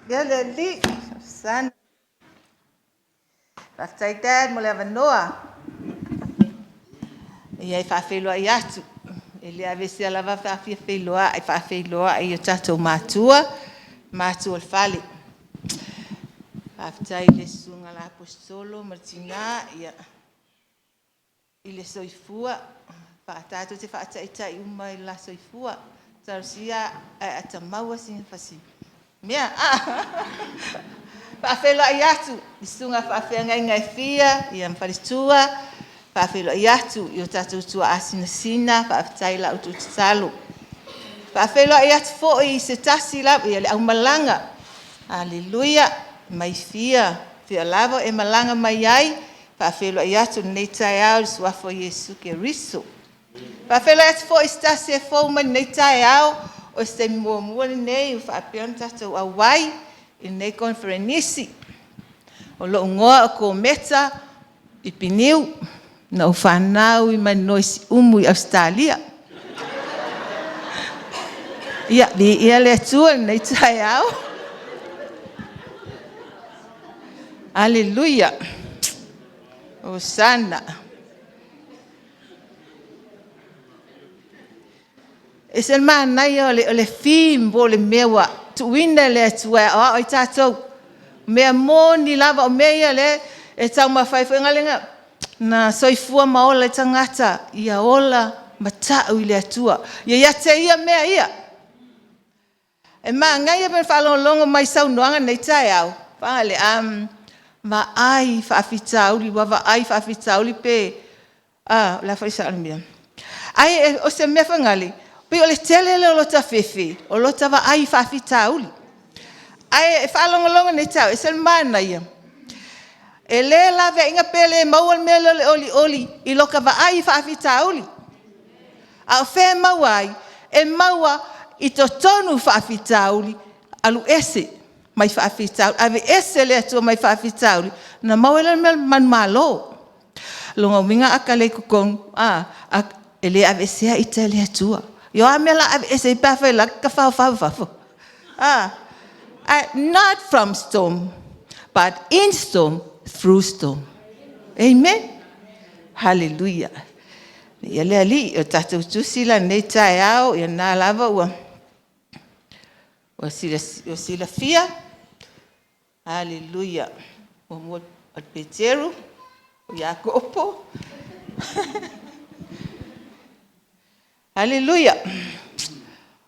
Ia le Alii, Hosana. Faafetai Dad mo le avanoa. Ia e faafeiloai atu. E le aveesea lava faafeiloai i o tatou matua, matua o le fale. Faafetai i le Susuga i le Aposetolo ma le tina i le soifua. Tatou te faataitai uma i le la soifua. Talosia ae a ta maua sina mea. Faafeiloai atu i susuga i faafeagaiga e fia ma faletua. Faafeiloai atu i o tatou tuaa sinasina. Faafetai i la outou tatalo. Faafeiloai atu foi i se tasi lava, ia le aumalaga. Aleluia! Mai fia lava e malaga mai ai, faafeiloai atu i lenei taeao i le Suafa o Iesu Keriso. Faafeiloai atu foi i se tasi e fou mai lenei taeao, o se taimi muamua lenei ua faapea ona tatou auai i lenei koneferenisi. O lou igoa o Kometa Ipiniu. Na ou fanau i Maninoa i Siumu i Ausetalia. Ia, viia le Atua i lenei taeao. Aleluia! Hosana! E ese le manaia o le theme po o le mea ua tuuina e le Atua e aoao ai tatou. O mea moni lava, o mea ia o lea e taumafai foi na soifua ma ola ai tagata, ia ola ma tau i le Atua. Ia ia te ia mea ia. E manaia le faalogologo mai i saunoaga i lenei taeao, vaai i faafitauli, ua vaai i faafitauli pe o le a foi le sao o le mea? Ae o se mea foi lale, pei o le tele lea o lota fefe, o lota vaai i faafitauli. Ae faalogologo i lenei taeao, e ese le manaia, e le laveaiina pe le maua le mea lea o le olioli i lota vaai i faafitauli. A o fea e maua ai? E maua i totonu o faafitauli, alu ese mai faafitauli, aveese le Atua mai faafitauli ona maua ai lea o le mea o le manumalo. O lona uiga a ta le i totonu, e le aveesea ita e le Atua. Ia o a mea o le a aveese ai pe afai o la e te tafaofao i fafo? Not from storm, but in storm, through storm. Amen? Hallelujah. Viia le Alii. O le tatou tusi la i lenei taeao, o lena lava ua silafia. Hallelujah. 1 Peteru, Iakopo. Hallelujah.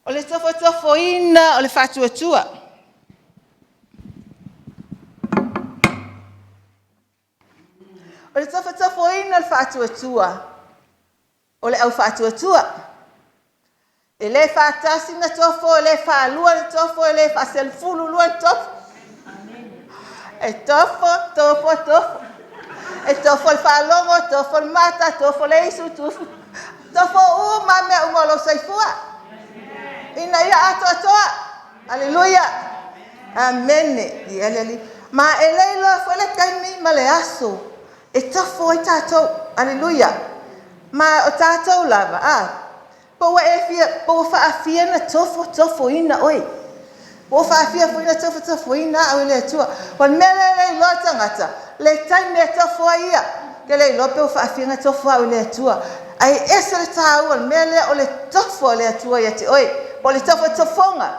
O le tofotofoina o le faatuatua. O le tofotofoina o le faatuatua o le aufaatuatua. E le faatasi na tofo, e le faalua na tofo, e le faaselefululua na tofo. E tofo, tofo, tofo. E tofo le faalogo, tofo le mata, tofo le isu, tofo uma mea uma o lou soifua. Ina ia atoatoa. Aleluia. Amene. Ia le Alii. Ma e le iloa foi le taimi ma le aso e tofo ai tatou. Aleluia. Ma o tatou lava, po ua e fia, po ua faafia na tofo tofoina oe. Po ua faafia foi na tofo tofoina au e le Atua. O le mea lea e le iloa e tagata, le taimi e tofo ai ia. Ke le iloa pe ua faafia na tofo au e le Atua. Ae ese le tāua o le mea lea o le tofo a le Atua ia te oe. O le tofotofoga.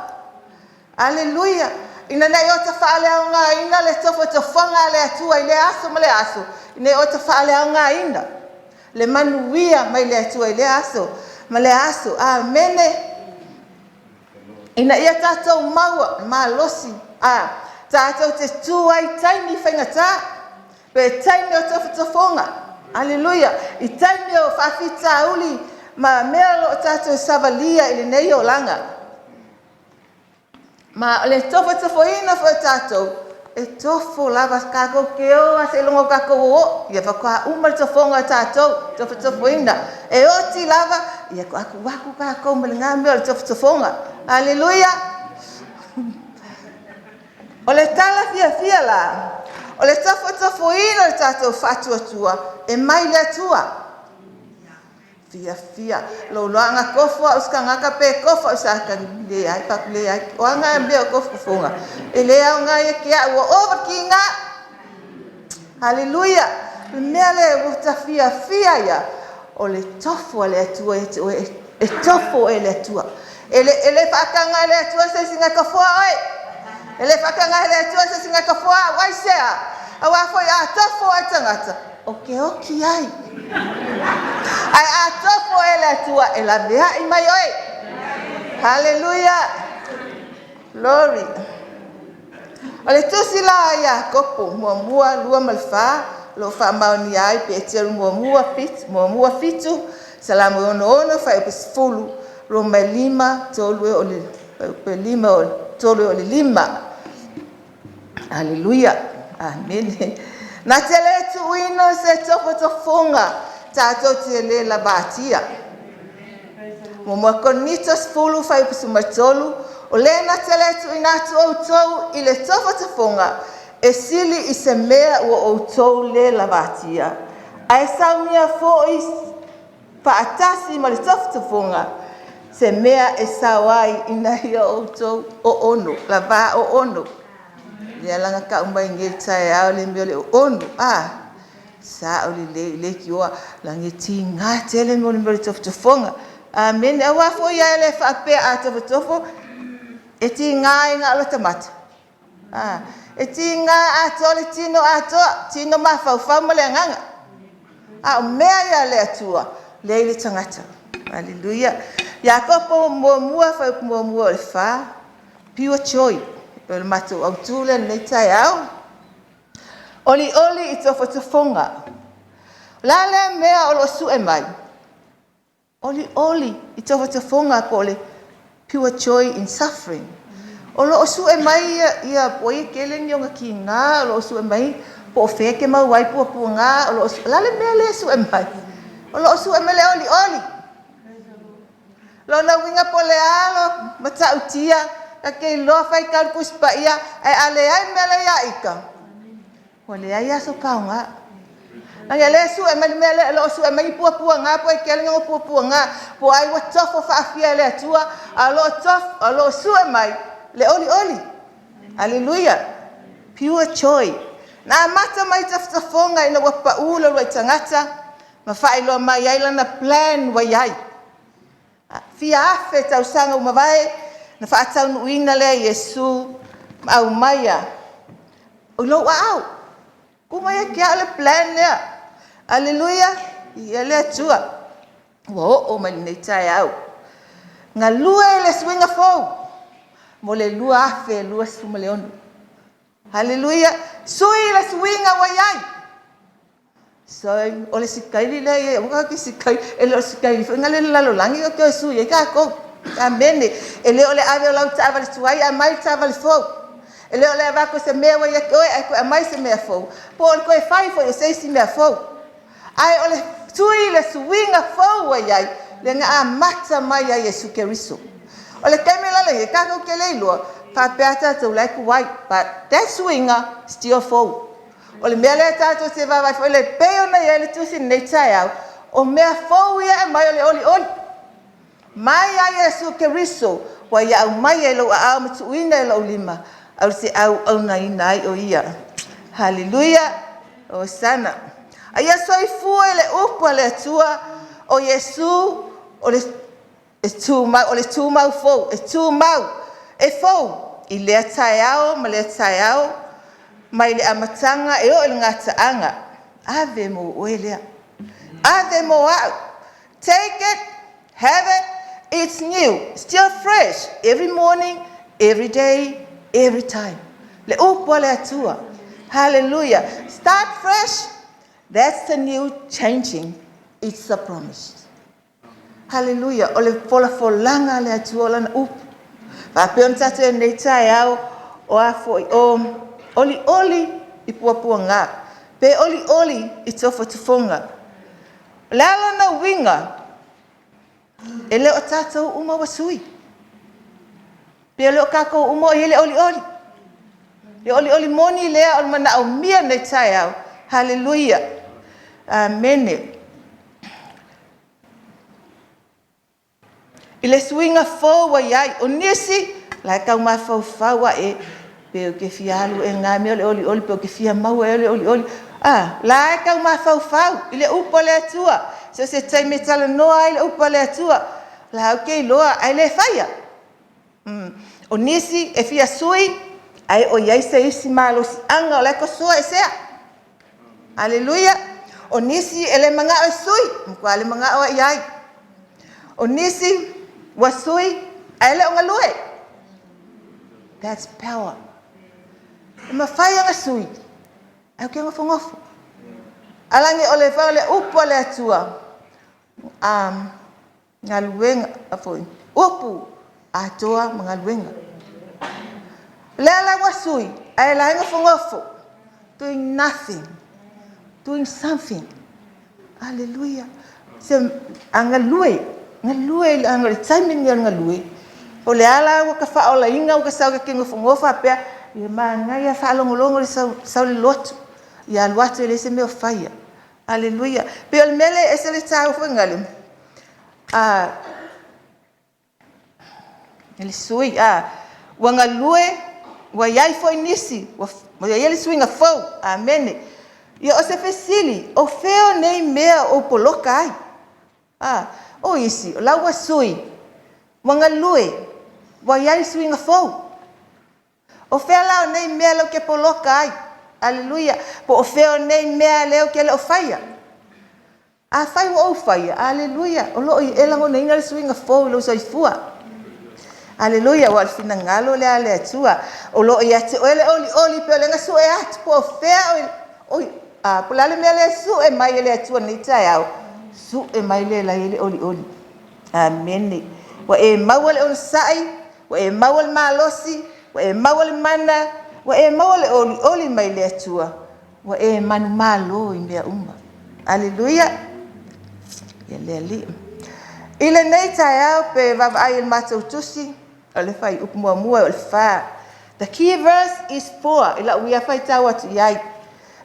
Aleluia. Ina ne i ota faaleaogaina le tofotofoga a le Atua i lea aso ma lea aso, ina ne i ota faaleaogaina le manuia mai le Atua i lea aso ma lea aso. Amene. Ina ia tatou maua malosi, tatou te tu ai i taimi faigata, pe taimi o tofotofoga. Aleluia. I taimi o faafitauli ma mea o lo o tatou savalia i lenei olaga. Ma o le tofotofoina foi o tatou, e tofo lava tatou te o lava seiloga o tatou o-o, ia faatoa uma le tofoga o tatou, tofotofoina. E oti lava, ia faatoa tuu atu tatou ma lena mea o le tofotofoga. Aleluia! O le tala fiafia la, o le tofotofoina o le tatou faatuatua, e mai le Atua. Fiafia. Lou loaga kofo au se tagata pe kofo au sa leai pa leai. O aga mea o tofotofoga. E le aoga ia te au ua ova tiga. Haleluia. Le mea lea ua ta fiafia ia o le tofo a le Atua ia te oe e tofo e le Atua. E le faataga e le Atua se isi na tofoa oe. E le faataga e le Atua se isi na tofoa au ai sea. Auā foi a tofo ai tagata, o te oti ai. Ae a tofo e le Atua e laveai mai oe. Haleluia. Glory. O le tusi la Iakopo 1:2-4 lo faamaonia ai Peteru 1:1-7, Salamo 66 fuaiupu 10, Roma 5, 3 o le fuaiupu 5 o le 3 o le 5. Aleluia. Amene. Na te le tuuina se tofotofoga tatou te le lavatia. 1 Korinito 10 fuaiupu 13, o le na te le tuuina atu outou i le tofotofoga e sili i se mea ua outou le lavatia. Ae saumia foi faatasi ma le tofotofoga se mea e sao ai ina ia outou o ono, lava o ono. Lea la na tau mai nei taeao le mea o le ono. Sa o le le le tioa lagi tiga tele mo le mea o le tofotofoga. Amene. Auā foi a e le faapea a tofotofo e tiga ai na o le tamata. E tiga atoa le tino atoa, tino mafaufau ma le agaga. A o mea ia le Atua, lea i le tagata. Haleluia. Iakopo 1 fuaiupu 1-4, pure joy. O le matou autu lea lenei taeao. Olioli i tofotofoga. O le a lea mea o lo o sue mai? Olioli i tofotofoga po o le pure joy in suffering. O lo o sue mai ia po ia tele ni ona tiga, o lo o sue mai po o fea te mau ai puapuaga, o lo o la le mea lea e sue mai. O lo o sue mai le olioli. Lona uiga po o le a lo matautia, ta te iloa faitau le Tusi Paia, ae a leai le mea lea ia ita, ua leai aso paoga. Lagi le sue mai le mea lea, o lo o sue mai ni puapuaga po e tele ni puapuaga, po ai ua tofo faafia e le Atua, a o lo o sue mai le olioli. Haleluia. Pure joy. Na amata mai tofotofoga ina ua pau le uluai tagata ma faailoa mai ai lana plan ua i ai. Fia afe tausaga ua mavae na faataunuuina lea Iesu ma aumaia o lou aao. Tu mai e te au le plan lea. Aleluia. Ia le Atua. Ua oo mai lenei taeao. Galue le suiga fou mo le 2026. Haleluia. Sui le suiga ua i ai. So, o le sikaili lea ia, ua ke sikaili, e le o sikaili foi na le lalolagi o te sui ai tātou. Amene. E le o le ave o lau taavale tuai ae mai le taavale fou. E le o le avatu se mea ua ia te oe ae toe aumai se mea fou. Po o le toe fai foi o se isi mea fou. Ae o le sui le suiga fou ua i ai, le na amata mai ai Iesu Keriso. O le taimi la le tātou te le iloa, faapea tātou la e tuai. But that suiga still fou. O le mea lea tātou te vaavaai foi le pei ona i ai le tusi lenei taeao, o mea fou ia e mai o le olioli. Mai ai Iesu Keriso, ua ia aumai e lou aao ma tuuina e lou lima, au se au aunaina ai o ia. Haleluia. Hosana. A ia soifua i le upu a le Atua, o Iesu o le e tumau, o le tumau fou, e tumau, e fou i lea taeao ma lea taeao, mai le amataga e oo i le gataaga. Ave mo oe lea. Ave mo au. Take it, have it, it's new, still fresh, every morning, every day, every time. Le upu a le Atua. Hallelujah. Start fresh. That's the new changing. It's a promise. Hallelujah. O le folafolanga a le Atua o lana upu. Faapea ona tatou i lenei taeao o a foi o olioli i puapuaga, pe olioli i tofotofoga. O le a lona uiga, e le o tatou uma ua sui. Pe le o tatou uma o i ai le olioli. Le olioli moni lea o le manaomia lenei taeao. Haleluia. Amene. I le suiga fou ua i ai. O nisi, la e tau mafaufau ae pe ou te fia alu ea i na mea o le olioli, pe ou te fia maua ea le olioli. La e tau mafaufau i le upu a le Atua. So o se taimi e talanoa ai le upu a le Atua, la ou te iloa ae le faia. O nisi e fia sui, ae o i ai se isi malosiaga o la e tosoa e sea. Aleluia! O nisi e le manao e sui, matua le manao i ai. O nisi ua sui ae le o galue. That's power. E mafai ona sui, ae ou te nofonofo. Alagi o le le upu a le Atua, galuega foi, upu atoa ma galuega. Lea la ua sui, ae la e nofonofo. Doing nothing, doing something. Aleluia. A galue, galue le taimi lenei o le galue. O le ala ua ta faaolaina ua ta sau e te nofonofo faapea, ia manaia faalogologo le sau le lotu. Ia alu atu e leai se mea o faia. Aleluia. Pei o le mea lea e ese le taua foi lale, le sui, ua galue, ua i ai foi nisi, ua i ai le suiga fou. Amene. Ia o se fesili, o fea o nei mea o poloka ai? O isi, o la ua sui, ua galue, ua i ai suiga fou. O fea la o nei mea lau te poloka ai? Aleluia. Po o fea o nei mea lea ou te le o faia? A fai ua ou faia, aleluia, o lo o e lagonaina le suiga fou i lou soifua. Aleluia, ua o le finagalo lea a le Atua. O lo o ia te oe le olioli pe o le sue atu po o fea o po o le mea lea sue mai e le Atua nei taeao, sue mai lea la i le olioli. Amene. Ua e maua le onosai, ua e maua le malosi, ua e maua le mana, ua e maua le olioli mai le Atua, ua e manumalo i mea uma. Aleluia. Ia le Alii. I lenei taeao pe vaavaai i le matou tusi, o le fuaiupu muamua o le 4. The key verse is 4. I lau ia faitau atu i ai.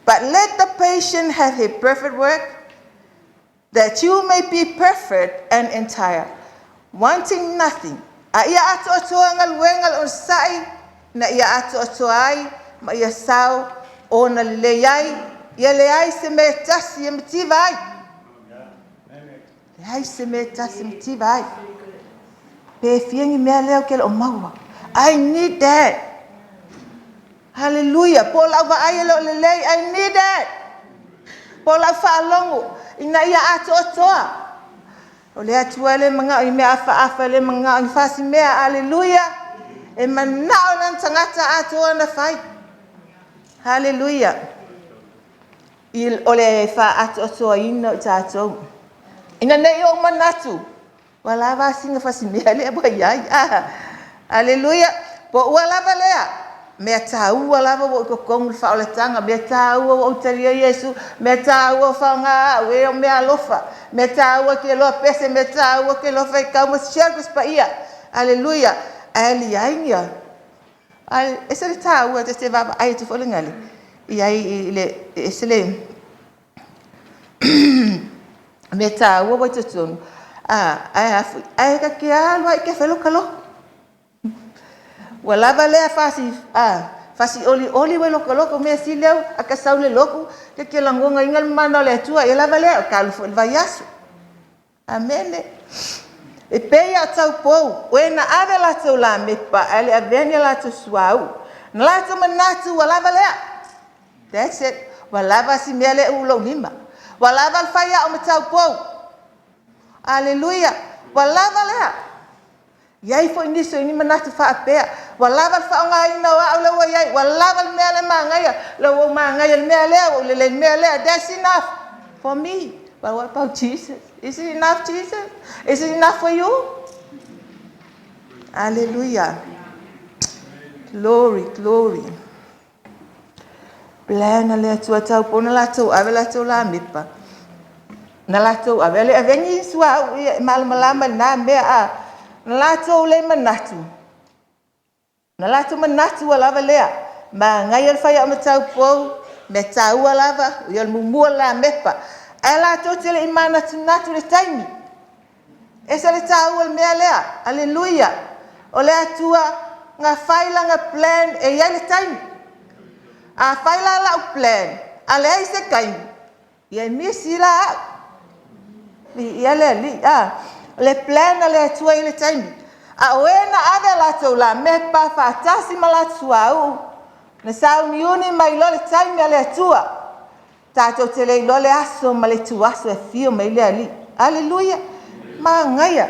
But let the patient have his perfect work, that you may be perfect and entire, wanting nothing. A ia atoatoa galuega le onosai, na ia atoatoa ai, ma ia sao ona lelei ai, ia leai se mea tasi e mativa ai. Leai se mea tasi e mativa ai. Pe fia ni mea lea o ke le o maua. I need that. Hallelujah. Po lau vaai e le o lelei. I need that. Po lau faalogo ina ia atoatoa. O le Atua le manao i mea afaafa le manao i fasi mea. Aleluia. E manao lana tagata atoa na fai. Hallelujah. O le faaatoatoaina o tatou. Ina nei ou manatu, ua lava sina fasi mea lea ua i ai. Aleluia. Po ua lava lea. Mea tāua lava ua ou totonu le faaolataga, mea tāua ua ou talia Iesu, mea tāua o whaonga au, e o mea alofa, mea tāua ke loa pese, mea tāua ke loa whaikau ma siaku spaia. Aleluia. Ae liai nia. Ai, ese le tāua te te vava ai tu fole ngale. I ai i le ese le mea tāua wai totonu. Ai afu, ai ka ke alu ai ke whelo kalo. Ua lava lea fasi, fasi oli oli wai loko loko mea sili au a ka sau le loku te ke langonga inga le mana o le Atua ia lava lea o ka alu foi le vaiaso. Amene. E pei a taupou, o e na ave latou la mepa, ae le avea ni latou suauu. Na latou manatu ua lava lea. That's it. Ua lava si mea le u lou lima. Ua lava le fai ao ma taupou. Aleluia. Ua lava lea. Iai foi niso i ni manatu faapea. Ua lava le faaaogaina o au lea ua i ai. Ua lava le mea le magaia. Le ua ou magaia le mea lea, ua ou lelei le mea lea. That's enough for me. But what about Jesus? Is it enough, Jesus? Is it enough for you? Hallelujah. Glory, glory. Plan a le Atua taupou na latou ave latou la mepa. Na latou ave le avengi sua u ia malamalama na mea a. Na latou le manatu. Na latou manatu ua lava lea. Magaia le fai ao ma taupou, mea tāua lava, ia le mumua la mepa. Ae latou te le i manatunatu le taimi. Ese le tāua o le mea lea. Aleluia. O le Atua na fai lana plan e i ai le taimi. A fai la lau plan, a leai se taimi, ia e misi la au. Viia le Alii. A, o le plan a le Atua i le taimi. A o e na ave a latou lamepa faatasi ma latou suauu, na sauniuni mai loa le taimi a le Atua. Tatou te le iloa le aso ma le ituaso e afio mai ai le Alii. Aleluia. Manaia.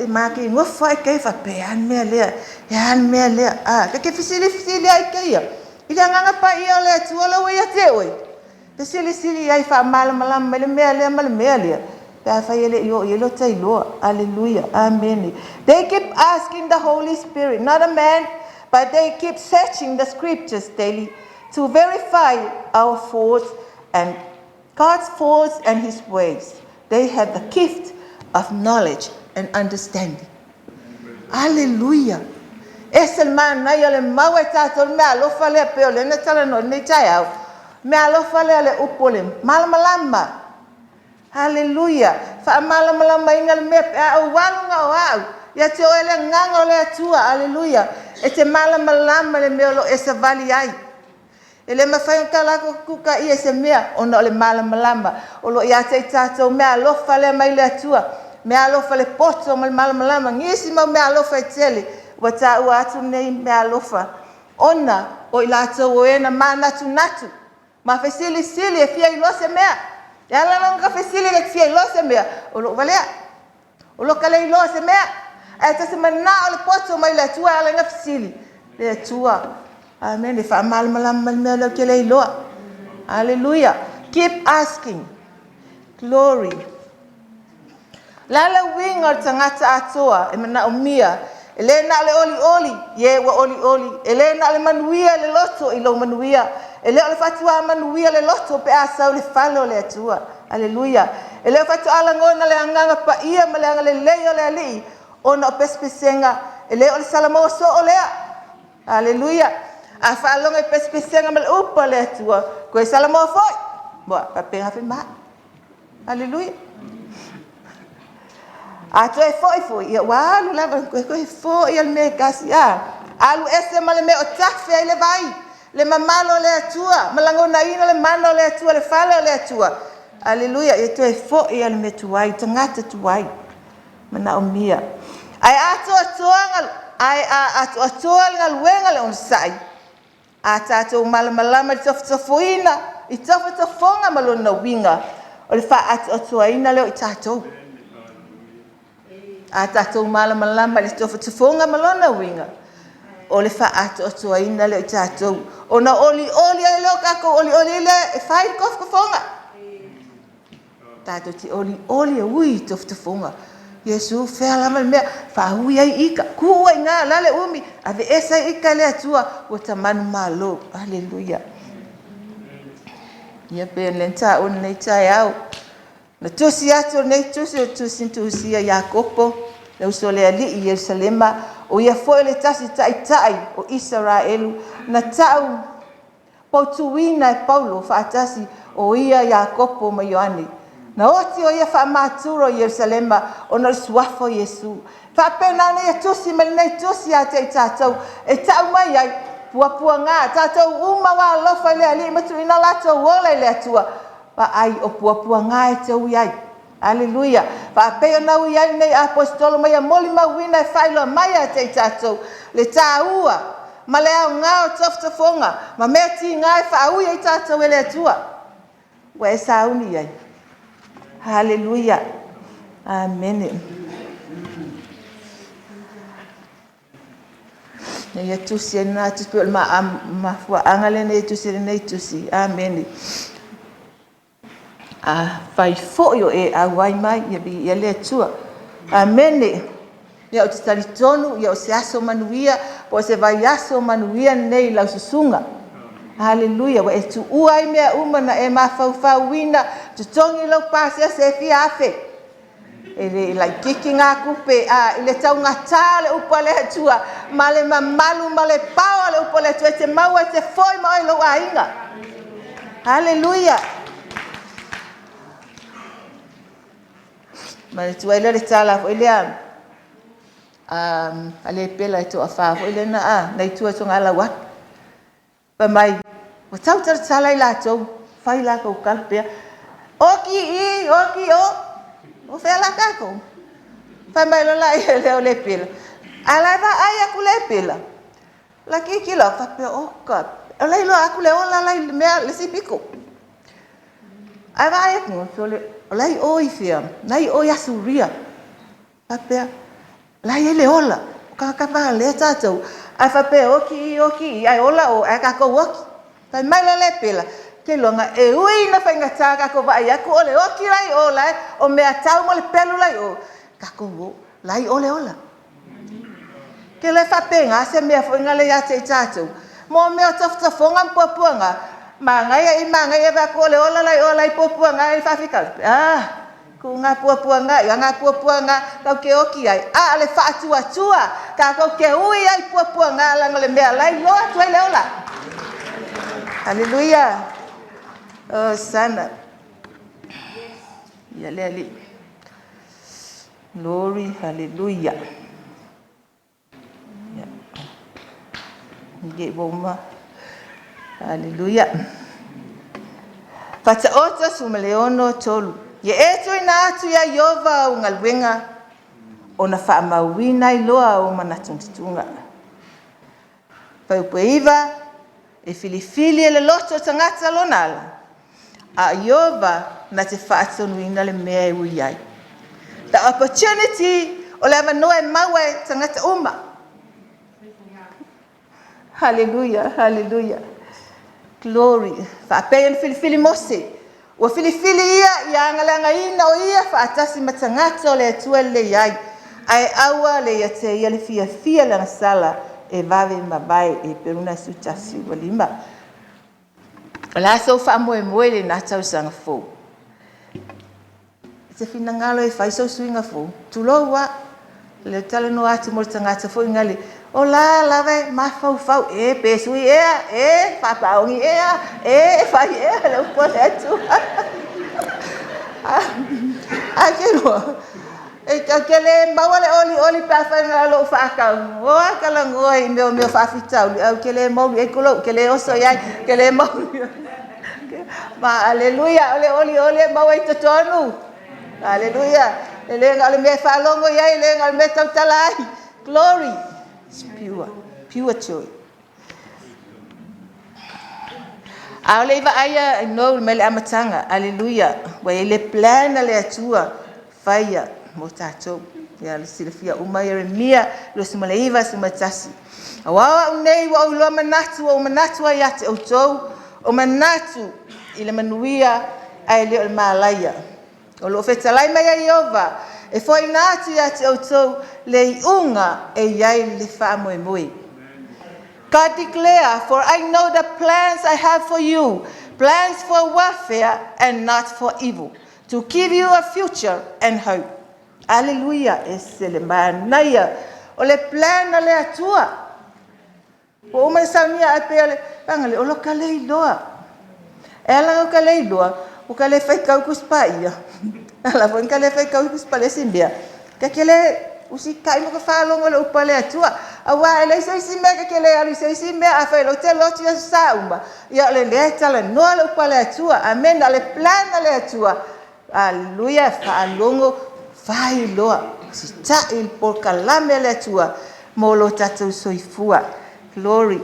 Ma te nofo ai te faapea, e a le mea lea, e a le mea lea. A, ta te fesilisili ai te ia, i le Agaga Paia o le Atua la ua ia te oe, fesilisili i ai e faamalamalama mai le mea lea ma le mea lea, pe afai e le i oo i ai lota iloa. Aleluia. Amene. They keep asking the Holy Spirit, not a man, but they keep searching the scriptures daily to verify our thoughts and God's thoughts and His ways. They have the gift of knowledge and understanding. Aleluia. Ese le manaia o le maua e tatou le meaalofa lea pei o lea na talanoa i lenei taeao. Meaalofa lea le upu o le malamalama. Aleluia. Faamalamalamaina le mea pe a ou alu na o au. Ia te oe le agaga o le Atua. Aleluia. E te malamalama le mea o lo o e savali ai. E le mafai ona talatu tuta ia se mea ona o le malamalama o lo o ia te i tatou meaalofa lea mai le Atua. Meaalofa le poto ma le malamalama. Nisi mau meaalofa e tele ua taua atu nei meaalofa ona o i latou o e na manatunatu ma fesilisili e fia iloa se mea. E ala la ona fesili e fia iloa se mea, o lou valea. O lo ta le iloa se mea. Ae ta te manao le poto mai le Atua e ala ai ona fesili. Le Atua. Amene. Faamalamalama mai le mea lea ou te le iloa. Aleluia. Keep asking. Glory. Le a le uiga o le tagata atoa e manaomia e le na o le olioli, ie ua olioli, e le na o le manuia le loto i lou manuia, e le o le faatuā manuia le loto pe a sau i le fale o le Atua. Aleluia. E le o faatoa lagona le agaga paia ma le agalelei o le Alii ona o pesepesega, e le o le salamo soo lea. Aleluia. A faalogo i pesepesega ma le upu a le Atua, toe salamo foi. Ua faapena foi ma au. Aleluia. A toe foi foi, ia ua alu lava, toe toe foi le mea e tasi. A, alu ese ma le mea o tafe ai le vai, le mamalo o le Atua, ma lagonaina le mana o le Atua, le fale o le Atua. Aleluia. Ia toe foi le mea tuai, tagata tuai. Manaomia. Ae a atoatoa le galuega le onosai, a tatou malamalama i le tofotofoina, i tofotofoga ma lona uiga, o le faaatoatoaina lea o i tatou. A tatou malamalama i le tofotofoga ma lona uiga, o le faaatoatoaina lea o i tatou. Ona olioli ai lea o tatou olioli ai lea e fai le tofotofoga. Tatou te olioli e ui i tofotofoga. Iesu, fea lava le mea, faaui ai ita, tuu ai ngā la le umi, ave esa ita le Atua, ua ta manumalo. Aleluia. Ia pe le tāua lenei taeao. Na tusi atu lenei tusi o tusi tusia Iakopo, le uso le alii i Ierusalema, o ia foi le tasi taitai o Isaraelu, na tau poutuina e Paulo faatasi o ia Iakopo ma Ioane. Na oti o ia faamaturo i Ierusalema ona o le suafa o Iesu. Faapena ona ia tusi mai lenei tusi ia te i tatou e tau mai ai puapuaga tatou uma ua alofa i le Alii ma tuuina latou ola i le Atua. Vaai o puapuaga e te ui ai. Aleluia. Faapea ona ui ai lenei aposetolo ma ia molimauina e faailoa mai ia te i tatou le tāua ma le aoga o tofotofoga ma mea tiga e faaui ai tatou e le Atua. Ua e sauni i ai. Aleluia. Amene. Ia tusi ai lena tusi, pei o le mafuaaga lea na ia tusi ai lenei tusi. Amene. Afai foi o e auai mai, ia viia le Atua. Amene. Ia ou te talitonu ia o se aso manuia, po o se vaiaso manuia lenei i lau susuga. Aleluia. Ua e tuua ai mea uma na e mafaufauina, totogi lau pasese e fia afe. E le laitiiti ngā tupe a i le taugata o le upu a le Atua ma le mamalu ma le pao o le upu a le Atua e te maua e te foi ma oe i lou aiga. Aleluia. Manatua ai lea o le tala foi lea a le pela e toafa foi lea na nai tua i Togalauata. Fai mai, ua tau talatala i latou, fai latou tala pea, oti i, oti o, o fea la tatou? Fai mai loa laia lea o le pela, a la e vaai atu le pela, la tilotilo faapea, oka, o la e iloa atu le ola la i le mea le isi pito. Ae vaai atu, o la e i o i fea, la e i o i Asuria. Faapea, la e i ai le ola, o tagata pagalea tatou, ae faapea e oti i, oti i, ae ola o, ae tatou oti. Fai mai la le pela, keiloga e ui ina faigata tatou vaai atu o le oti la i o la e, o meatau ma le pelu la i o, tatou o, la e i o le ola. Ke le faapena se mea foi lea ia te i tatou. Mo mea o tofotofoga ma puapuaga, manaia i manaia vaai atu o le ola la i o la e i puapuaga e faafitauli. Ah, ku ngā puapuaga, ia ngā puapuaga, tau ke oti ai. A o le faatuatua, tatou te ui ai puapuaga leaga o le mea la e iloa atu ai le ola. Haleluia. Hosana. Ia le Alii. Glory, hallelujah. Ia. Ia ua uma. Haleluia. Fataoto 16:3. Ia e tuuina atu ia Ieova ou galuega, ona faamauina ai loa ou manatunatuga. Fuaiupu 9, e filifili e le loto o tagata lona ala, a o Ieova na te faatonuina le mea e ui ai. The opportunity o le avanoa e maua e tagata uma. Hallelujah, hallelujah. Glory. Faapea ona filifili Mose. Ua filifili ia ia agaleagaina o ia faatasi ma tagata o le Atua e lelei ai. Ae aua le ia te ia le fiafia le agasala e vave mavae e Heperu 11:5. O le a sou faamoemoe i lena tausaga fou? Se finagalo e fai sou suiga fou, tulou a. Le talanoa atu mo le tagata foi ngale, o la lava e mafaufau, e pe sui ea, e faapaogi ea, e fai ea le upu a le Atua. A ke loa, e ke le maua le olioli pe afai na lou faataugoa talanoa i mea o mea faafitauli, au ke le mauli ai kulou, ke le oso i ai, ke le mauli. Ma aleluia, o le olioli e maua i totonu. Aleluia. E le na o le mea e faalogo i ai, e le na o le mea e tautala ai. Glory. It's pure, pure joy. A o le i vaaia nou mai le amataga, aleluia, ua i ai le plan a le Atua faia mo tatou. Ia le silafia uma Ieremia 29:11. Auā o au nei ua ou iloa manatu ua ou manatu ai ia te outou, o manatu i le manuia ae le o le malaia. O lo o fetalai mai ai Ieova, e foaiina atu ia te outou le iuga e i ai le faamoemoe. God declare, for I know the plans I have for you, plans for welfare and not for evil, to give you a future and hope. Aleluia, e se le manaia o le plan a le Atua. Ua uma ona saunia ai pea le pagale, o lo ka le iloa. E ala o ka le iloa, o ka le faitau Tusi Paia. Ala foi ka le faitau Tusi Palesi mea. Ka ke le usitai ma ka faalogo i le upu a le Atua. Aua e leai se isi mea ka ke le alu i se isi mea, afai o te lotu i aso sa uma, ia o le lea e talanoa le upu a le Atua. Amen. O le plan a le Atua. Aleluia, faalogo, failoa, usitai i le polokalame a le Atua mo lo tatou soifua. Glory.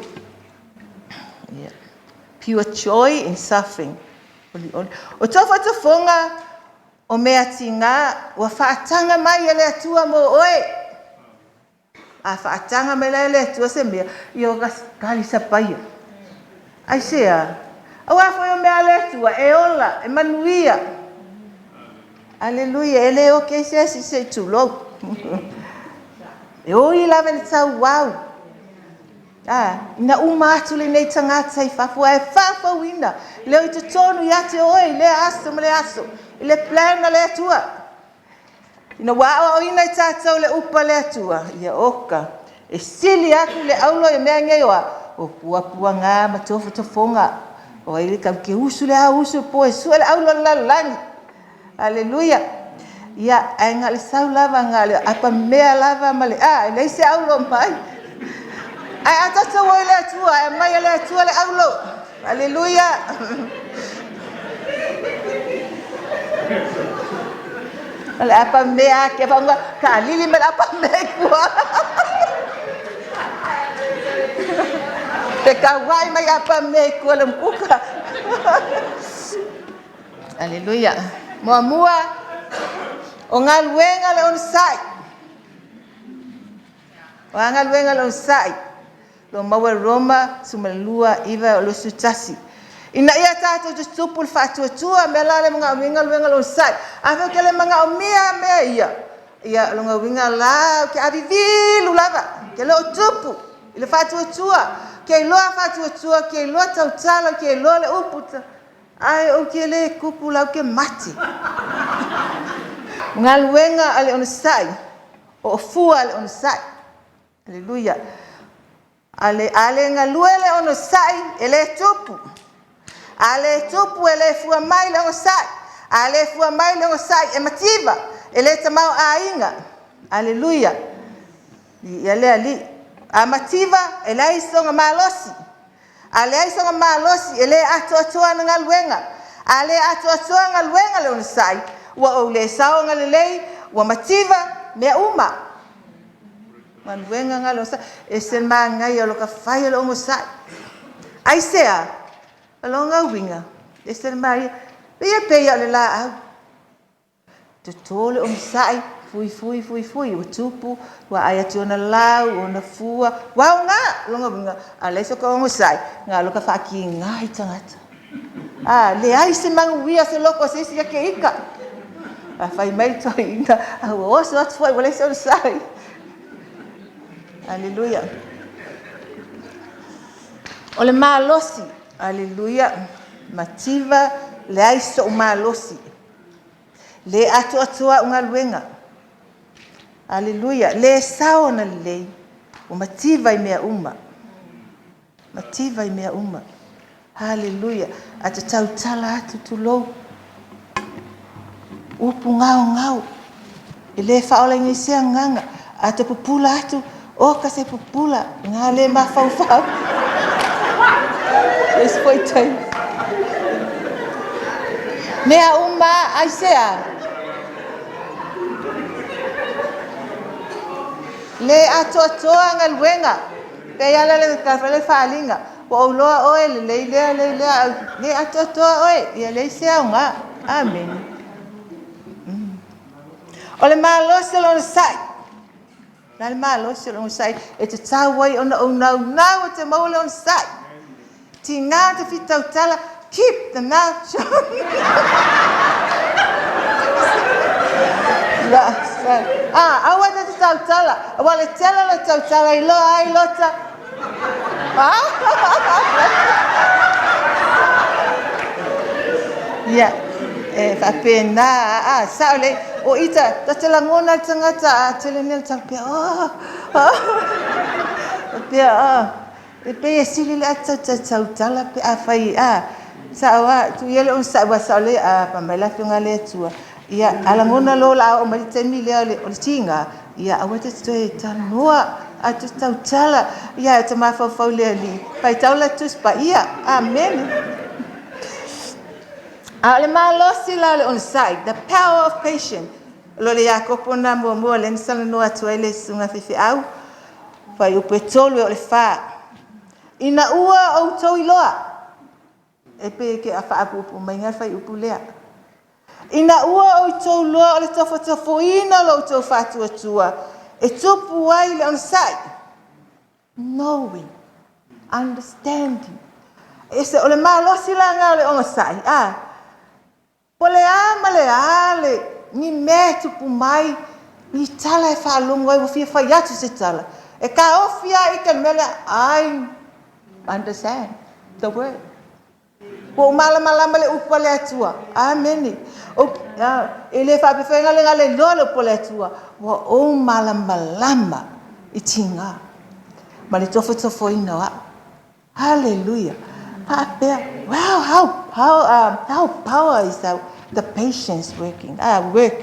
Yeah. Pure joy in suffering. Olioli. O tofotofoga o mea tiga ua faataga mai e le Atua mo oe. A faataga mai la e le Atua se mea, ia o talisapaia. Aisea? Auā foi o mea a le Atua e ola, e manuia. Aleluia, e le oke ai se esi se i tulou. E ui lava i le tauau. Ina uma atu lenei tagata i fafo ae faafouina leo i totonu ia te oe i lea aso ma le aso, i le plan a le Atua. Ina ua aoaoina i tatou le upu a le Atua, ia oka, e sili atu le aulo i mea nei oa, o puapuaga ma tofotofoga. O ai le tau ke usu le au usu po e sue le aulo le lalolagi. Aleluia. Ia, ae na o le sau lava na o le apamea lava ma le a, e leai se aulo mai. Ae a tatou o i le Atua, e aumai e le Atua le aulo. Aleluia! O le apamea ke whaunga, ka lili me le apamea i kua. Te kauai mai apamea i kua le mukuka. Aleluia. Muamua, o galuega le onosai. O a galuega le onosai. Lo maua Roma 12, 9 o le 21. Ina ia tatou tutupu le faatuatua, mea la le manaomia galuega le onosai. Afai ke le manaomia mea ia, ia longa uiga la ke avivilu lava, ke le o tupu i le faatuatua, ke iloa faatuatua, ke iloa tautala, ke iloa le upu, ai ou ke le kupu lau ke mate. Galuega a le onosai, o fua a le onosai. Aleluia. Ale ale galue le onosai e le tupu. A le tupu e le fua mai le onosai. A le fua mai le onosai e mativa, e le tamau aiga. Aleluia. Ia le ali. A mativa e leai soga malosi. A leai soga malosi e le atoatoa na galuega. A le atoatoa galuega le onosai, ua ou le sao na lelei, ua mativa mea uma. Galuega nga le onosai. E se mangai o lo ka fai o le onosai. Ai sea, o longa uiga, e se mai, ia pe ia o le la au. Toto le onosai, fui fui fui fui, ua tupu, ua ai atu ona lau, ona fua, ua ngā, longa uiga, a leai so ka onosai, ngā lo ka whaki ngā i tangata. A, le ai se manguia se loko se isi ke ika. A whai mai toi ina, a ua oso atu foi, ua leai se onosai. Aleluia. O le malosi, aleluia, mativa le ai so malosi. Le atoatoa o galuega. Aleluia. Le sao na lelei, o mativa i mea uma. Mativa i mea uma. Haleluia. A te tautala atu tulou. Upu ngao ngao. E le whaola i se nganga. A te pupula atu, o ka se pupula. Ngā le mawhauwhau. Se foi tai. Mea uma ai sea. Le atoatoa galuega. Pe ala le ka fale whaalinga. Ua ou loa oe le lei lea lei lea le atoatoa oe ia lei se aoga. Amen. O le malosi o le onosai. Na le malosi o le onosai e te tau ai ona ou naunau e te maua le onosai. Tingā te fitautala, keep the mouth shut. La, sa, ah, aua te tautala. Aua le tele le tautala i loa ai lota. Ah? Ia, e whapena, a, sao le, o ita, ta te langona le tangata, a tele nel tau pea, oh, oh, pea, oh, e pe e sili le ata ta tautala pe a whai, a, sao a, tu ia le on sa, wa sao le, a, pa mai la whionga le atua. Ia, a langona lo la o mai te mi lea o le tinga, ia, aua te toe tanoa, a te tautala, ia, e te mawhauwhau le ali, pai taula tus pa ia, amen. A o le malosi la o le onosai, the power of patience. Lo le Iakopo na muamua le nisana noa atu ai le sunga whiwhi au, whai upu e tolu e o le wha. Ina ua ou tau iloa, e pe ke a whaapupu mai ngā whai upu lea. Ina ua ou tau loa o le tofotofoina lo tau whātuatua, e tupu ai le onosai. Knowing, understanding. E se o le malosi la ngā o le onosai. Ah, po le a ma le a le ni mea e tupu mai, ni tala e whaalongo ai, ua fia whai atu se tala. E ka ofi a i ka mea lea, I understand the word. Ua o malamalama le upu a le Atua. Amene. O, e le whaapewhenga le ngale loa le upu a le Atua. Ua o malamalama i tinga. Ma le tofotofoina o au. Hallelujah. Whaapea. Wow, how power is that, the patience working. Ah, work.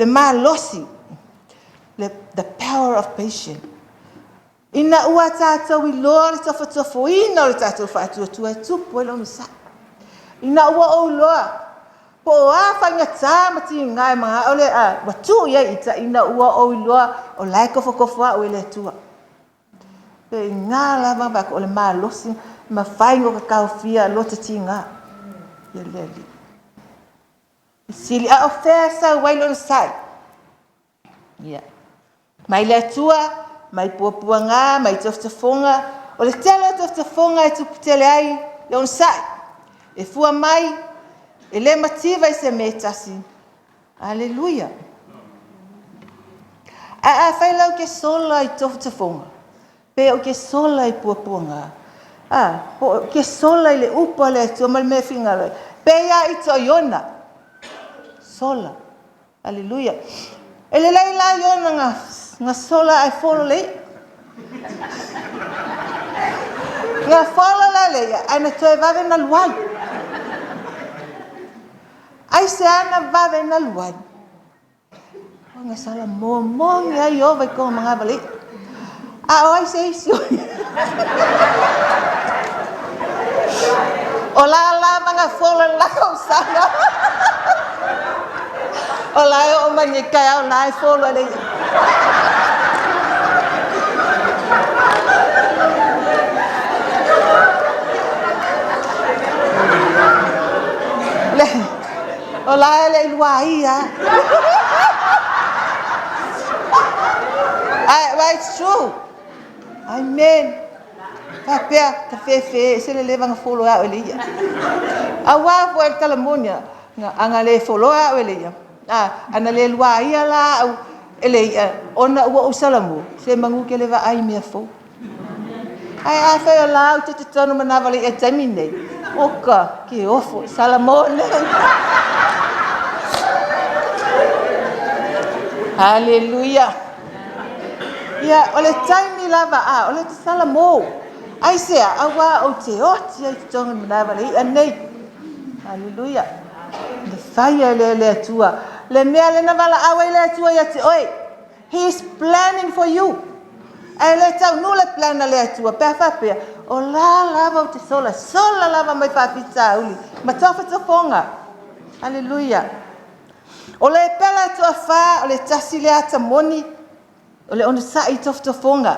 le malosi, the power of patience. Ina ua tatou iloa le tofotofoina o le tatou faatuatua e tupu ai le onosai. Ina ua ou iloa po o a faigata ma tiga e manao le ua tuu i ai ita, ina ua ou iloa o la e kofokofo au e le Atua. Pe i ina lava o le malosi mafai ona taofia lota tiga i le Alii. Fesili, a o fea e sau ai le onosai? Ia, mai le Atua, mai puapuaga, mai tofotofoga. O le tele o tofotofoga e tupu tele ai le onosai. E fua mai, e le mativa i se mea e tasi. Aleluia. Ae afai la ou te sola i tofotofoga, pe ou te sola i puapuaga, po ou te sola i le upu a le Atua ma le mea e finagalo ai, pei lava ita o Iona, sola. Aleluia. E lelei la Iona na sola ae folo le i'a. Na folo la le i'a ae na toe vave nalu ai. Aisea na vave nalu ai? Ona sala momogi ai Ieova i kona manava o le i'a. A o ai se isi o ia? O la lava na folo i le la tausaga. O la e oo mai nei taeao o la e folo e le i'a. O la e le i luaia lava. But it's true. Amen. Faapea ta fefe se le leva na folo e au e le i'a. Aua foi le tala moni a na le foloa au e le i'a, ana le luaia la au e le i'a ona ua ou salamu, se manu ke le vaai i mea fou. Ae afai o la ou te totonu manava o le i'a i le taimi lenei, oka, ke ofo, salamo nei. Haleluia. Ia, o le taimi lava a, o le salamo. Aisea, auā ou te oti ai i totonu o le manava o le i'a lenei. Haleluia. Le faia lea e le Atua. Le mea lea na valaau ai le Atua ia te oe. He is planning for you. Ae le taunuu le plan a le Atua pe a faapea, o la lava ou te sola, sola lava mai faafitauli ma tofotofoga. Haleluia. O le pela e toafa, o le tasi le ata moni, o le onosai i tofotofoga.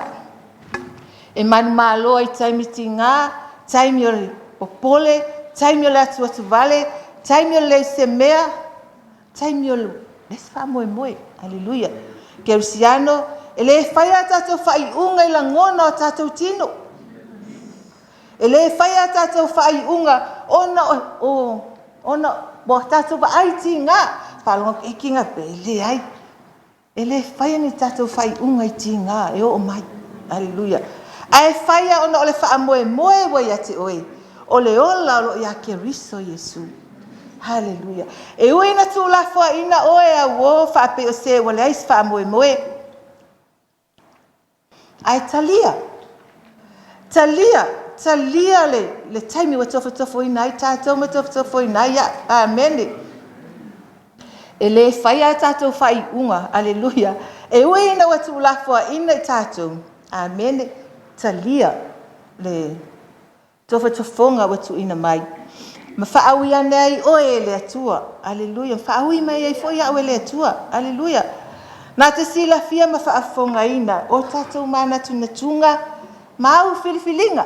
E manumalo ai i taimi tiga, taimi o le popole, taimi o le atuatuvale, taimi o le leai se mea, taimi o le isi faamoemoe. Aleluia. Kerisiano, e le faia a tatou faaiuga i lagona o tatou tino. E le faia a tatou faaiuga ona ua tatou vaai tiga. Faalogo atu, e tiga pea, e leai. E le faia ni tatou faaiuga i tiga e oo mai. Aleluia. Ae faia ona o le faamoemoe ua ia te oe, o le ola o lo o ia Keriso Iesu. Haleluia. E ui ina tuulafoaiina oe auō faapei o se ua leai se faamoemoe, ae talia, talia, talia le taimi ua tofotofoina ai tatou ma tofotofoina ai au. Amene. E le faia a tatou faaiuga, aleluia, e ui ina ua tuulafoaiina i tatou, amene, talia le tofotofoga ua tuuina mai. Ma faaui ane ai oe e le Atua, aleluia, faaui mai ai foi au e le Atua, aleluia. Na te silafia ma faafofogaina o tatou manatunatuga ma au filifiliga.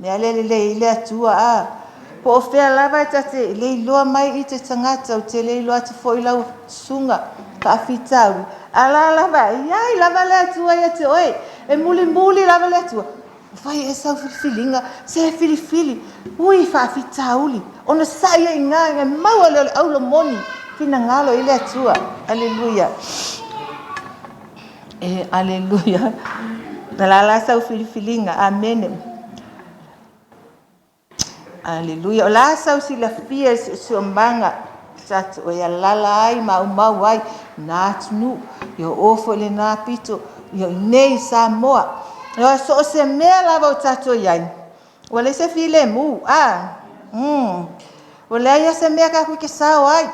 Mea lea lelei ai le Atua, a po o fea lava e ta te le iloa mai i te tagata, ou te le iloa atu foi lau susuga faafitauli, a la lava, e i ai lava le Atua ia te oe, e mulimuli lava le Atua. Fai e sau filifiliga, se filifili, ui faafitauli, ona sai ai i ina, maua lea o le auro moni, finagalo i le Atua. Aleluia. E, aleluia. Na la la sau filifiliga, amene. Aleluia. O la sau silafia i siosiomaga tatou e alala ai maumau ai na atunuu, ia o foi lena pito, ia i nei Samoa. Ia so o se mea lava o tatou i ai, ua leai se filemu, a? Ua leai lava se mea tatou te sao ai.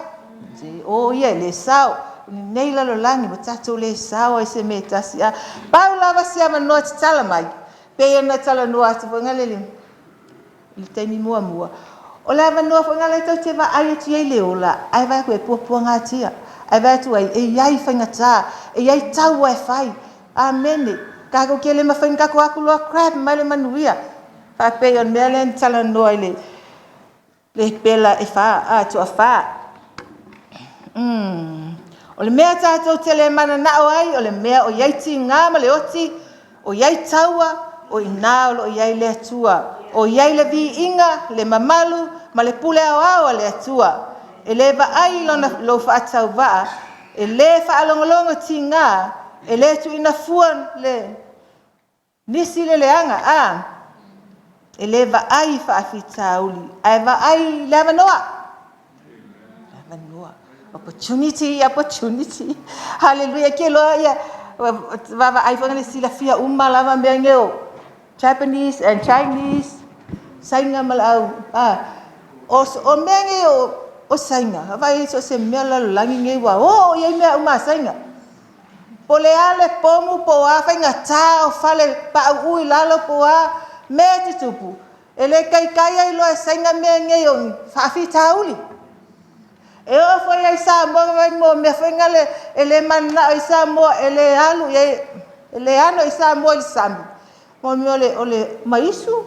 Se o ia e le sao. o lenei lalolagi ua tatou le sao ai i se mea e tasi. A pau lava se avanoa e tatala mai, pei ona talanoa atu foi lea i le taimi muamua, o le avanoa foi lea tou te vaai atu i ai i le ola, ae vaai atu e puapuagatia, ae vaai atu ai e i ai faigata, e i ai taua e fai. Amene. Tatou te le mafai ona tatou o atu loa grab mai le manuia. Faapei o le mea lea na talanoa i le pela e toafa. O le mea tatou te le mananao ai, o le mea o i ai tiga ma le oti, o i ai taua, o i ina o lo o i ai le Atua. O i ai le viiga, le mamalu ma le pule aoao a le Atua. E le vaai i lou faatauvaa, e le faalogologo tiga, e le tuuina fua le nisi le leaga, e le vaai i faafitauli, ae vaai i le avanoa. Avanoa, opportunity, opportunity. Hallelujah. Ke loa ia vaavaai foi le silafia uma lava mea nei o Japanese and Chinese, Saina ma le au, o mea nei o Saina, vaai so o se mea o le lalolagi nei ua oo i ai mea uma a Saina. Po o le a le pomu po o a faigata o fale pauu i lalo po o a mea e tutupu, e le taitai lava iloa e Saina mea nei o faafitauli. E oo foi lava i Samoa mo mea foi na e le mananao ai Samoa e le alu i ai, e le ano ai Samoa i le sami, mo le mea o le maisu. O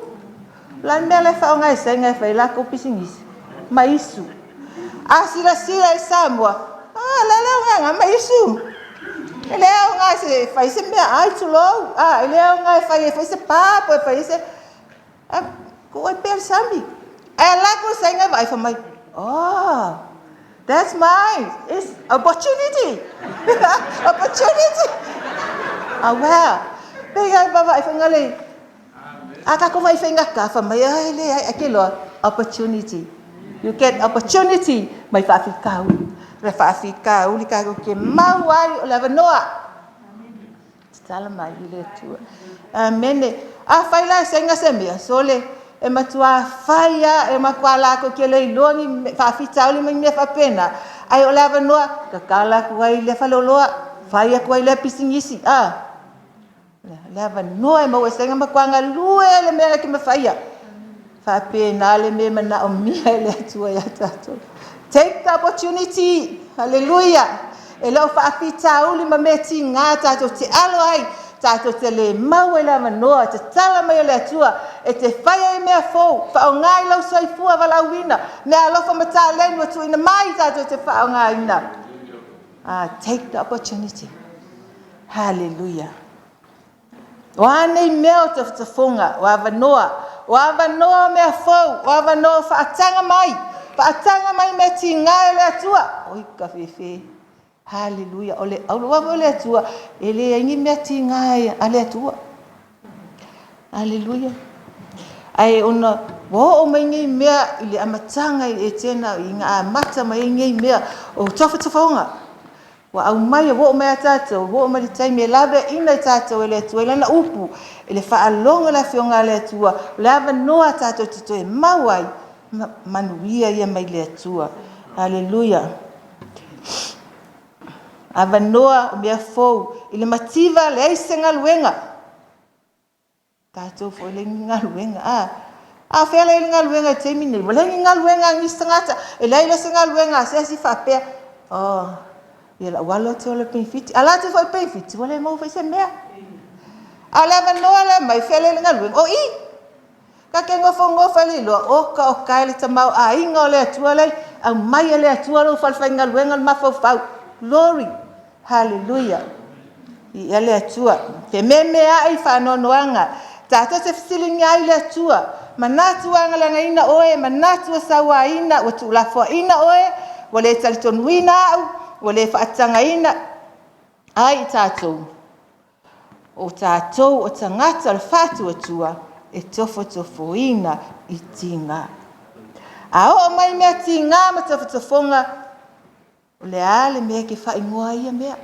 le a le mea la e faaaoga e Saina e fai ai latou pisinisi? Maisu. A silasila i Samoa, a o le a le aoga o lena maisu? E le aoga e fai se meaai, tulou, e le aoga e fai ai foi se pa pe fai ai se... Tuu ai pea i le sami. Ae alu atu le Saina vaai fai mai, oh, that's mine. It's opportunity. Opportunity. Aua, pei lava vaavaai foi lea, a tatou vaai faigata, fai mai, ai leai, ae te iloa, opportunity. You get opportunity mai faafitauli. Le faafitauli tatou te mau ai o le avanoa. Tatala mai i le Atua. Amene. Afai la e Saina se mea, sole, e matua fai lava, e matua latou te le iloa ni faafitauli ma ni mea faapena, ae o le avanoa, tatala atu ai lea faleoloa, fai atu ai lea pisinisi, le avanoa e maua e Saina matua galue ai le mea na te mafaia. Faapena le mea e manaomia e le Atua ia tatou. Take the opportunity. Hallelujah. E le o faafitauli ma mea tiga tatou te alo ai, tatou te le maua i le avanoa, tatala mai e le Atua e te fai ai mea fou, faaaoga i lou soifua valaauina, mea alofa ma taleni ua tuuina mai tatou te faaaogaina. Take the opportunity. Hallelujah. O a nei mea o tafatafoga, o avanoa, o avanoa o mea fou, o avanoa o faataga mai, faataga mai mea tiga e le Atua. Oi ka fefe. Hallelujah. O le aulaua foi o le Atua, e leai ni mea tiga a le Atua. Hallelujah. Ae ona ua oo mai nei mea i le amataga i le Etena ina amata mai ai nei mea o tafatafaoga. Ua aumai, ua oo mai ia tatou, ua oo mai le taimi e laveaiina i tatou e le Atua i Lana upu, i le faalogo i le Afioga a le Atua, o le avanoa tatou te toe mau ai, manuia ia mai le Atua. Hallelujah. Avanoa o mea fou, i le mativa leai se galuega. Tatou foi leai ni galuega. A fea la le galuega i le taimi nei? Ua leai ni galuega a nisi tagata, e leai la se galuega a se asi faapea, oh, ia lau alo atu le penefiti. Ala atu foi penefiti, ua le maua foi se mea. A o le avanoa lea mai, fea le galuega? O i! Ta te nofonofo e le iloa, oka oka e le tamaoaiga o le Atua lea, aumai e le Atua lou falefaigaluega le mafaufau. Glory! Hallelujah! Viia le Atua. Fememeai faanoanoaga. Tatou te fesiligia ai le Atua. Manatu ua agaleagaina oe, manatu ua sauaina, ua tuulafoaina oe, ua le talitonuina au, ua le faatagaina ai i tatou. O tatou o tagata o le faatuatua e tofotofoina i tiga. A oo mai mea tiga ma tofotofoga, o le a le mea e te faaigoa ai ia mea?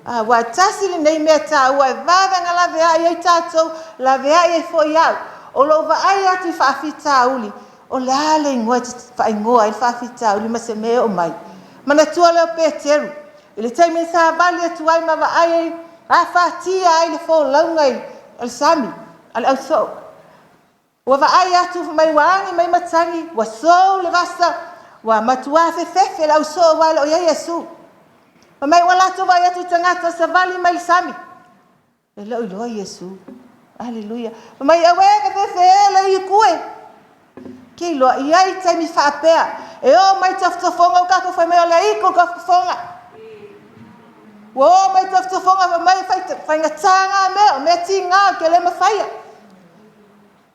Aua tasi lenei mea taua e vave ona laveai ai tatou, laveai ai foi au. O lou vaai atu i faafitauli, o le a le igoa e te faaigoa ai le faafitauli ma se mea e oo mai? Manatua lea o Peteru, I le taimi na savali atu ai ma vaai ai, afatia ai le folauga o le sami a le ausoo. Ua vaai atu fai mai ua agi mai matagi, ua sou le vasa, ua matua fefefe le ausoo aua e le o i ai Iesu. Fai mai ua latou vaai atu i tagata o savali mai i le sami, e le o iloa Iesu. Aleluia. Fai mai, auē fefefe e le i e. Ke iloa, i ai taimi faapea, e oo mai tofotofoga o tatou fai mai o le aitu tofotofoga. Ua oo mai tofotofoga fai mai faigata na mea, o mea tiga ou te le mafaia.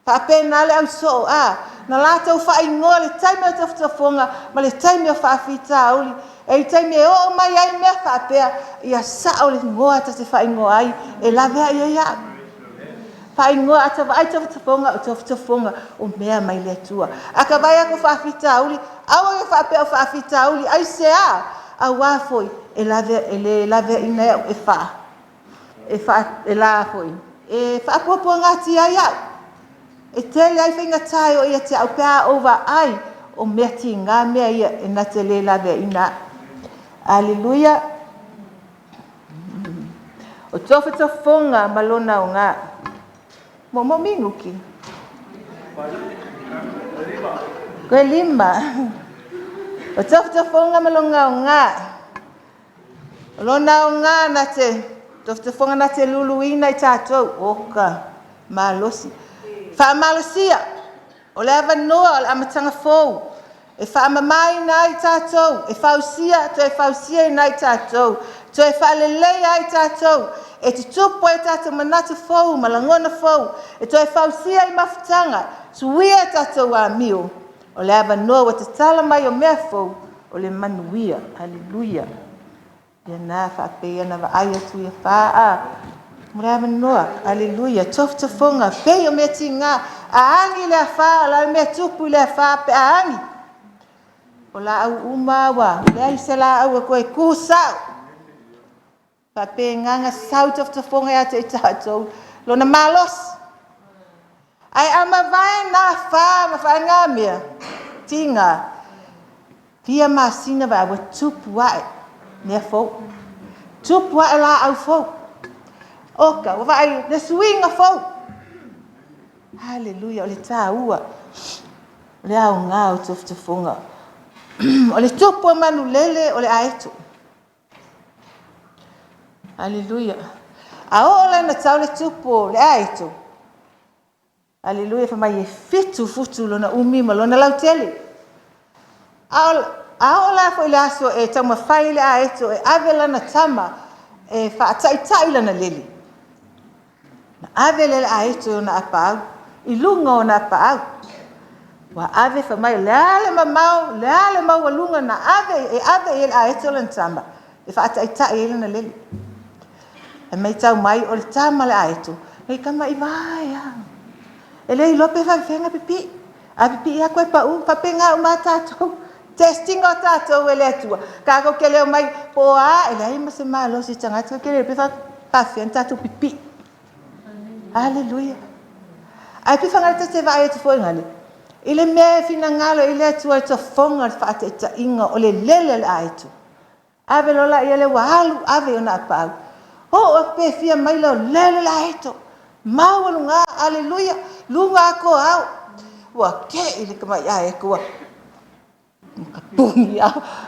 Faapena le ausoo, a, na latou faaigoa le taimi o tofotofoga ma le taimi o faafitauli. E i taimi e oo mai ai mea faapea, ia sao le igoa ta te faaigoa ai, e laveai ai au. Faaigoa, a ta vaai tofotofoga, o tofotofoga o mea mai le Atua. A ta vaai atu o faafitauli, aua ne i faapea o faafitauli, aisea? Aua foi e le laveaiina ai au, e la foi, e faapuapuagatia ai au. E tele ai faigata e oo ia te au pe a ou vaai o mea tiga mea ia e na te le laveaiina au. Aleluia. O tofotofoga ma lona aoga. Moomoo minuti. Toe 5. O tofotofoga ma lona aoga. O lona aoga na te tofotofoga na te luluina i tatou. Oka malosi. Faamalosia. O le avanoa o le amataga fou e faamamaina ai tatou, e fausia, toe fausiaina ai tatou, toe faaleleia ai tatou, e tutupu ai tatou manatu fou ma lagona fou, e toe fausia ai mafutaga, suia tatou amio. O le avanoa ua tatala mai o mea fou, o le manuia. Aleluia. Ia na faapea ona vaai atu ia wha mo le avanoa. Aleluia. Tofotofoga, pei o mea tiga. A agi le afa, o le a le mea e tupu i le afa pe a agi? O laau uma ua leai se laau e toe tu sao. Faapena ona sau tofotofoga ia te i tatou, lona malosi. Ae a mavae na afa ma faiga mea, tiga, fia masina vae ua tupu ae mea fou. Tupu ae laau fou. Oka, ua vaai le suiga fou. Haleluia, o le tāua, o le aoga o tofotofoga. O le tupu o manulele o le aeto. Haleluia. A oo la ina tau le tupu o le aeto, haleluia, fai mai e 7 futu lona umi ma lona lautele. A oo la foi i le aso e taumafai ai le aeto e ave lana tama e faataitai lana lele, na ave lea e le aeto i ona apaau, i luga o ona apaau. Ua ave fai mai o le a le mamao, o le a le maualuga na ave e ave i ai e le aeto lana tama e faataitai ai lana lele. E matau mai o le tama a le aeto, e tamai vae lava. E le iloa pe faapefea ona pipii. A pipii lava toe pau. E faapena uma lava tatou. Test ina o tatou e le Atua, tatou te le omai po o a, e leai ma se malosi o le tagata ke le iloa pe faapefea ona tatou pipii. Aleluia. Ae pei ta te vaai atu foi nale, i le mea e finagalo i le Atua e tofoga le faataitaiga o le lele a le aeto. Ave loa la ia ua alu ave i ona apaau. Oo atu pe fia maila o lele le aeto. Maualuga, aleluia, luga atu o ao. Ua te i le tamai aeto ua kapuni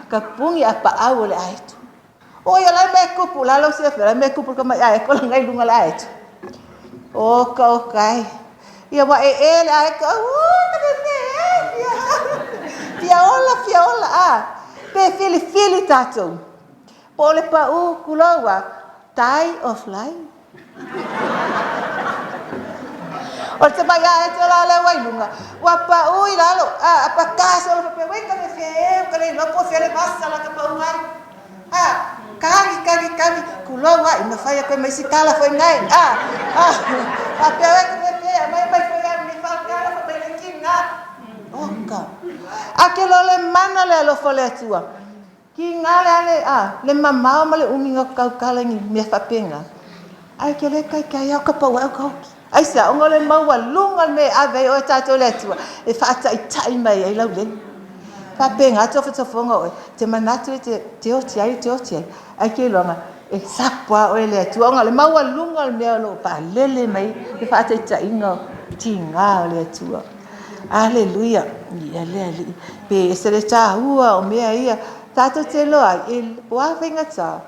kapuni apaau o le aeto. Oi o le a le mea e tupu, o le a lou silafia, o le a le mea e tupu i le tamai aeto lena i luga o le aeto? Oka oka e. Ia ua ee le aeto, ui ka fefe e, fia ola, fia ola, a. Pe filifili tatou. Po o le pau, tulou a, die or fly. O le tamai aeto la lea ua i luga, ua pau i lalo, a, apaka solo faapea, ui ka fefe e, ka le iloa po o fea le vasa la ka pau ai. A, kagi, kagi, kagi, tulou a, ina fai atu ai ma isi tala foi nai, a, a, faapea, ui ka fefe, aumai mai foi au nei whakala, fa mai le kinga. Oka. A ke lo le mana le alofa o le Atua. Kiga le ale, a, le mamao ma le umi o tautala i ni mea faapena. Ae ke le taitai au ka pau au ka oki. Aisea, ona o le maualuga o le mea e ave ai oe tatou le Atua, e faataitai mai ai lau lele. Faapena tofotofoga o oe, e te manatu e te oti ai, e te oti ai, ae te iloaina e sapo lava oe e le Atua ona o le maualuga o le mea o lo o palele mai ai le faataitaiga o tiga o le Atua. Aleluia! Viia le Alii. Pe ese le taua o mea ia tatou te iloa ai, po o a faigata,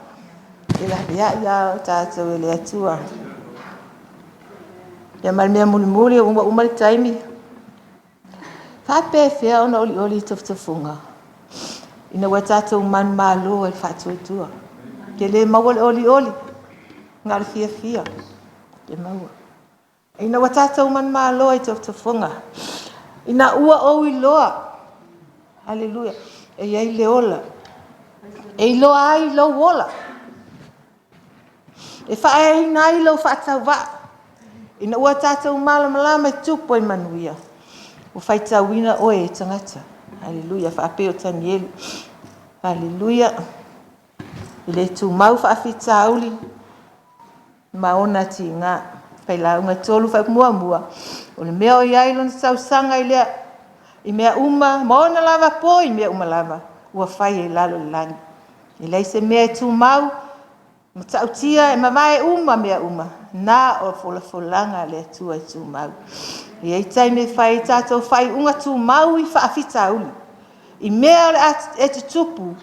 e laveai lava tatou e le Atua. Ia ma le mea mulimuli ua uma le taimi, faapefea ona olioli tofotofoga ina ua tatou manumalo ai i le faatuatua. E te le maua le olioli, na o le fiafia e maua. Ina ua tatou manumalo ai i tofotofoga, ina ua ou iloa, alleluia, e i ai le ola, e iloa ai lou ola, e faaeaina ai lou faatauvaa, ina ua tatou malamalama e tupu ai manuia, ua faitauina oe e tagata. Alleluia. Faapea o Tanielu. Alleluia. E le tumau faafitauli ma ona tiga. Failauga 3 fuaiupu 1, o le mea o i ai lona tausaga i mea uma ma ona lava po i mea uma lava ua faia i lalo o le lagi. E leai se mea e tumau, matautia e mavae uma mea uma, na o folafolaga a le Atua e tumau. E i ai taimi e fai ai tatou faaiuga tumau i faafitauli, i mea o le a tutupu,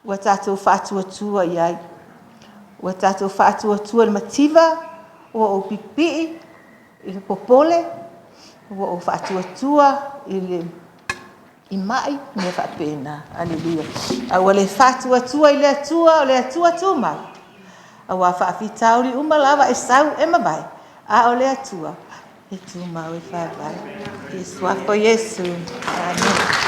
ua tatou faatuatua i ai, ua tatou faatuatua i le mativa, ua ou pipii i le popole, ua ou faatuatua i mai, mea faapena. Alleluia. Ae ua le faatuatua i le Atua, o le Atua tumau, aua o faafitauli uma lava e sau e mavae, a o le Atua e tumau e faavae. I le Suafa o Iesu. Amene.